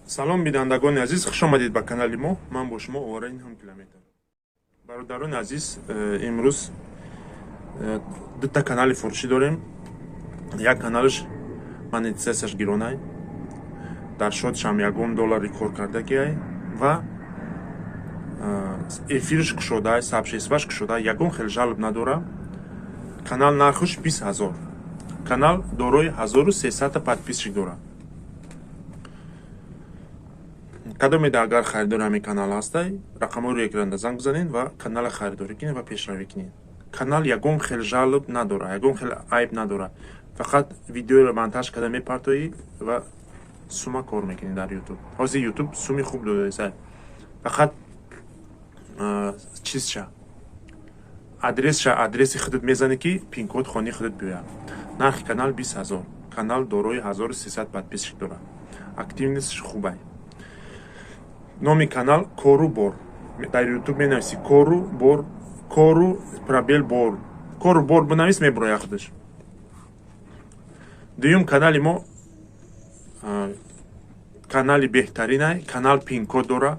Салом, бинандагони азиз, хуш омадед ба канали мо. Ман бо шумо овораи нҳум километр. Бародарони азиз, имрӯз дута канали фурӯшӣ дорем. Як каналаш монетизатсияш гиронай, дар шотшам ягон доллари кор кардагиай ва эфирш кушодай, сообществаш кушодай, ягон хел жалоб надора. Канал нархш 20 000. Канал дорои 1300 подписчик дорад. Кадомеда агар харидори ҳамин канал ҳастай, рақамҳои рӯи экранда занг бизанед ва канала харидорӣ кунед ва пешравӣ кунед. Канал ягон хел жалоб надорад, ягон хел айб надорад. Фақат видеоро монтаж карда мепартоӣ ва сума кор мекунӣ дар Ютуб. Ҳозир Ютуб суми хуб додааст. Фақат чизша, адресша, адреси худат мезанӣ, ки пинкод хони худат биёяд. Нархи канал 20 000. Канал дорои 1300 подписчик дорад, активностьш хубай. Номи канал «Кору бор». Дар Ютуб менависи «Кору бор», кору пробел бор, «Кору бор» бинавис, мебурояд худаш. Дуюм канали мо канали беҳтаринай. Канал пинкод дора,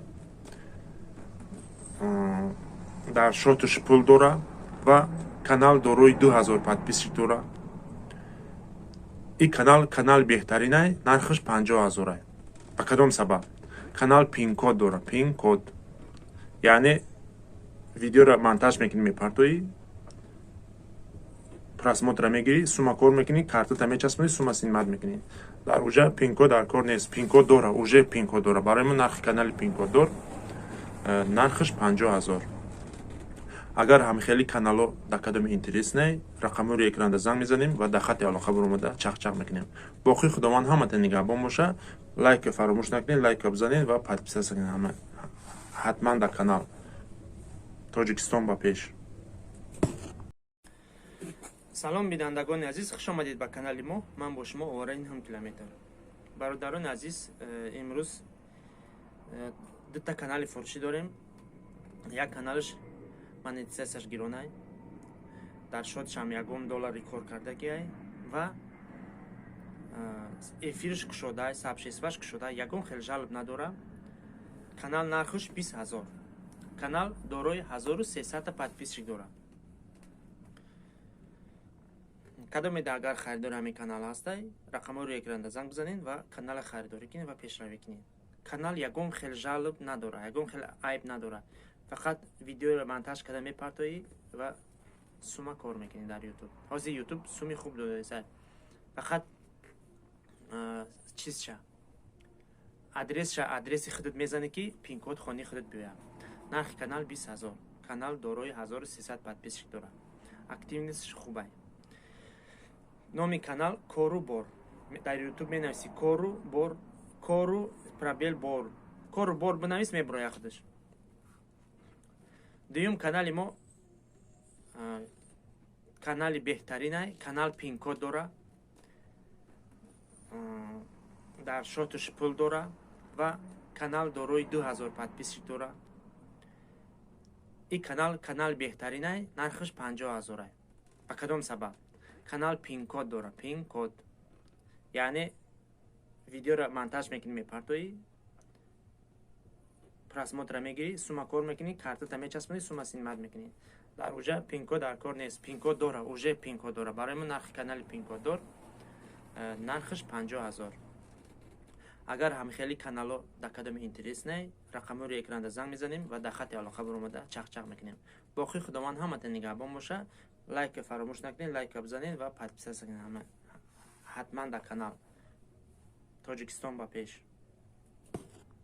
дар шотуш пул дора ва канал дорои 2000 подписчик дора. И канал канали беҳтаринай, нархаш 50 000-ай. Ба кадом сабаб? Канал пинкод дора. Пинкод яъне видеоро монтаж мекунӣ, мепартоӣ, просмотра мегирӣ, сума кор мекунӣ, картата мечаспонӣ, сума снимать мекунӣ. Дар уҷа пинкод дар кор нест. Пинкод дора, уже пинкод дора. Барои мо нархи канали пинкоддор нархаш 50 000. Агар ҳамхели канало дар кадоми интересный, рақамҳои рӯи экранда занг мезанем ва дар хатти алоқа баромада чақчақ мекунем. Боқӣ Худованд ҳамата нигаҳбон боша. Лайка фаромӯш накунед, лайка бизанед ва подписаться кунед ҳама ҳатман дар канал. Тоҷикистон ба пеш! Салом, бинандагони азиз, хуш омадед ба канали мо. Ман бо шумо овораи нҳум километр. Бародарони азиз, имрӯз дута канали фурӯшӣ дорем. Як каналаш монетизатсияш гиронай, дар шотшам ягон доллари кор кардагиай ва эфирш кушодай, сообществаш кушодай, ягон хел жалоб надора. Канал нархш 20 000. Канал дорои 1300 подписчик дорад. Кадомеда агар харидори ҳамин канал ҳастай, рақамҳои рӯи экранда занг бизанед ва канала харидорӣ кунед ва пешравӣ кунед. Канал ягон хел жалоб надорад, ягон хел айб надорад. Фақат видеоро монтаж карда мепартоӣ ва сума кор мекунӣ дар Ютуб. Ҳозир Ютуб суми хуб додааст. Фақат чизша, адресша, адреси худат мезанӣ, ки пинкод хони худат биёяд. Нархи канал 20 000. Канал дорои 1300 подписчик дорад, активностьш хубай. Номи канал «Кору бор». Дар Ютуб менависи «Кору бор», кору пробел бор, «Кору бор» бинавис, мебурояд худаш. Дуюм канали мо канали беҳтаринай. Канал пинкод дора, дар шотуш пул дора ва канал дорои 2000 подписчик дора. И канал канали беҳтаринай, нархаш 50 000-ай. Ба кадом сабаб? Канал пинкод дора. Пинкод яъне видеоро монтаж мекунӣ, мепартоӣ, просмотра мегирӣ, сума кор мекунӣ, картата мечаспонӣ, сума снимать мекунӣ. Дар уҷа пинкод дар кор нест. Пинкод дора, уже пинкод дора. Барои мо нархи канали пинкоддор нархаш 50 000. Агар ҳамхели канало дар кадоми интересный, рақамҳои рӯи экранда занг мезанем ва дар хатти алоқа баромада чақчақ мекунем. Боқӣ Худованд ҳамата нигаҳбон боша. Лайка фаромӯш накунед, лайка бизанед ва подписаться кунед ҳама ҳатман дар канал. Тоҷикистон ба пеш!